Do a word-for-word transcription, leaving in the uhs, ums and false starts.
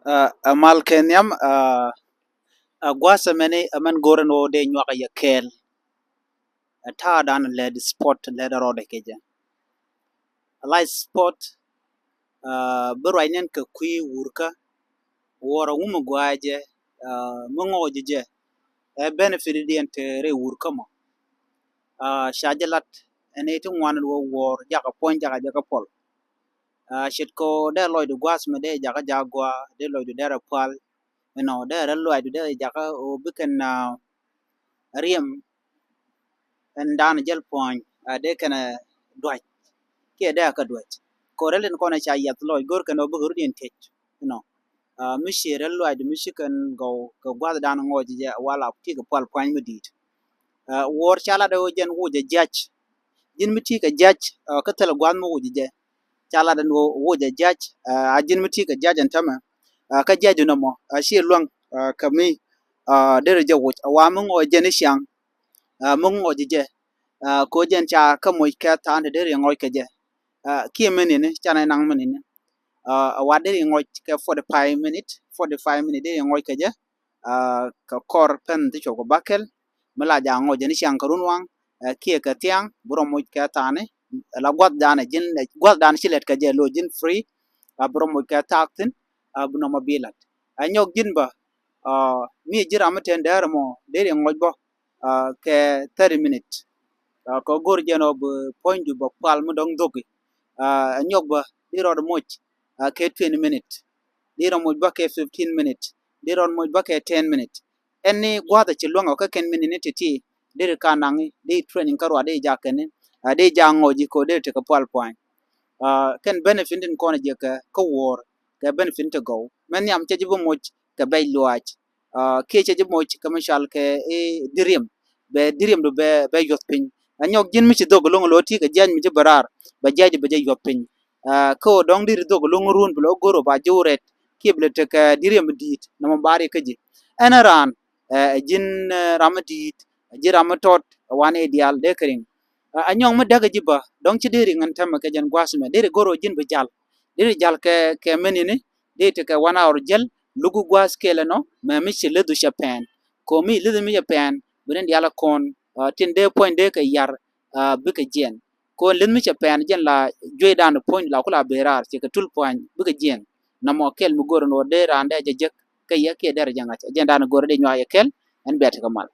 Ɛ mal kɛ nhiam. Ɛ gua̱a̱th ɛmɛni ɛmɛn go̱rɛ ni ɣöö dee nyuak yɛ kɛɛl. Ɛ ta̱a̱ dan lɛt sport lɛt rɔɔdɛ kɛ jɛ. Ɛ light sport, ɛ bi ruac nɛn kɛ kui̱ wurkä. Wuɔrɛ wumɛ gua̱a̱ jɛ, ɛ mi ŋɔɔc jɛ. Ɛ benefit diɛn te rɛy wurkä mɔ. Ɛ ca jɛ lat ɛn iti ŋuan wä wuɔr jakä puɔ̱ny jakä jɛ kä puɔl. Ɛ ce̱tkɛ dee lɔcdu gua̱a̱th mɛ dee jakä jakä gua̱a̱ dee lɔcdu dee rɛ pual. Inɔ dee rɛ lɔcdu dee jakä ɣöö bikɛn ɛ riɛm. Ɛn da̱a̱n jäl puɔ̱ny ɛ dee kɛn ɛ duac. Kiɛ dee kä duac. Kɛ ɣöö rɛl in kɔn ɛ ca yiath lɔc go̱r kɛn ɣöö bikɛ rut in tiec. Inɔ mi ciɛ rɛl lɔcdu mi ci kɛn gɔw kɛ gua̱a̱th da̱a̱n ŋɔɔc jɛ wala ti kɛ pual pua̱ny mi di̱i̱t. Ɛ wuɔr ca lat ɛ ɣöö jɛn wuc ɛ jiac. Ji̱n mi ti kɛ jiac kä thilɛ gua̱a̱th mi wuc jɛ. Ca lat ɛn ɣöö wuc ɛ jiac, ɛ a ji̱n mi ti kɛ jiac ɛn tämɛ. Ɛ kä jiacdu nɔmɔ ɛ ci luäŋ ɛ kɛ mi ɛ derɛ jɛ wuc ɛ wa mi ŋɔɔc jɛ ni ciaŋ. Ɛ mi ŋɔɔc jɛ ɛ kɛ ɣöö jɛn ca kä moc kɛ tha̱a̱n te derɛ ŋɔc kɛ jɛ. Ɛ kiɛ minit ni ca nɛ naŋ minit ni. Ɛ wa derɛ ŋɔc kɛ forty five minute, forty five minute derɛ ŋɔc kɛ jɛ. Ɛ kɛ kɔr pɛn ti cuɔp kɛ bakɛl mi la ja̱ ŋɔc jɛ ni ciaŋ kɛ run waŋ. Ɛ kiɛ kɛ thiaŋ bi rɔ moc kɛ tha̱a̱ni. Ɛ la gua̱th danɛ ji̱n gua̱th danɛ ci lɛt kɛ jɛ lo̱ ji̱n free. Ɛ bi rɔ moc kɛ thaak thi̱n. Ɛ bi nɔmɔ bi lat ɛ nyɔk ji̱n bä. Ɛ mi ji̱ ram mi ten dɛɛr mɔ derɛ ŋɔc bä ɛ kɛ thirty minute. Ɛ kɛ go̱r jɛn ɔ bi puɔ̱nydu bä pual mi dɔ̱ŋ dhoki. Ɛ nyɔk bä di rɔɔd moc ɛ kɛ twenty minute. Di rɔɔd moc bä kɛ fifteen minute. Di rɔɔd moc bä kɛ ten minute. Ɛn ni gua̱a̱th ɛ ci luäŋ ɔ kä kɛn minit ni ti̱ti̱. Di ri ka naŋi di training kä ruac di jak kɛn ni ɛ di jak ŋɔc ji̱ kɛ ɣöö di ri tekɛ pual pua̱ny. Ɛ kɛn benefit in kɔn ɛ jiɛ kɛ kä wuɔr kɛ benefit in te gɔw mɛ nhiam cɛ ji̱ bi moc kɛ bɛc luaac. Ɛ kiɛ cɛ ji̱ moc kɛ mi cal kɛ i̱ diriɛm bɛ diriɛmdu bɛ bɛ yuɔth piny. Ɛ nyɔk ji̱n mi ci dhok loŋ lo̱ ti kɛ jiac mi ji̱ bɛ raar bɛ jiacdu bɛ jɛ yuɔth piny. Ɛ kä ɣöö dɔ̱ŋ diri dhok loŋ run bi lɔ go̱r ɔ ba ji̱ wä rɛt kiɛ bi lɛ tekɛ diriɛm di̱i̱t nɔmɔ ba ri kä ji̱. Ɛn ɛ raan ɛ ji̱n ɛ ram mi di̱i̱t ɛ ji̱n ram mi tɔt ɛ wan i̱ diaal dee kɛ riŋ. Ɛ nyɔk mi däk ɛ ji̱ bä dɔ̱ŋ ci dee riŋ ɛn tämɛ kɛ jɛn gua̱a̱th mɛ deri go̱r ɔ ji̱n bi jal deri jal kɛ kɛ mɛn yini dee tekɛ wan hour jäl. Luk gua̱a̱th kɛl ɛnɔ mɛ mi ci leth cɛ pɛn kɛ mi leth mi cɛ pɛn bi ni diaal ɛ kɔn. Tin dee puɔ̱ny dee kɛ yar bikɛ jiɛn kɔn leth mi cɛ pɛn jɛn la juey dan puɔ̱ny la kula ben raar cɛ kɛ tul puɔ̱ny bikɛ jiɛn. Nɔmɔ kɛl mi go̱r ɛn ɣöö dee raan dee jɛ jek kä yɛ kiɛ dee rɛ jɛ ŋa̱c ɛ jɛn dan go̱r ɛ dee nyuak yɛ kɛl. Ɛn bɛt kɛ mal.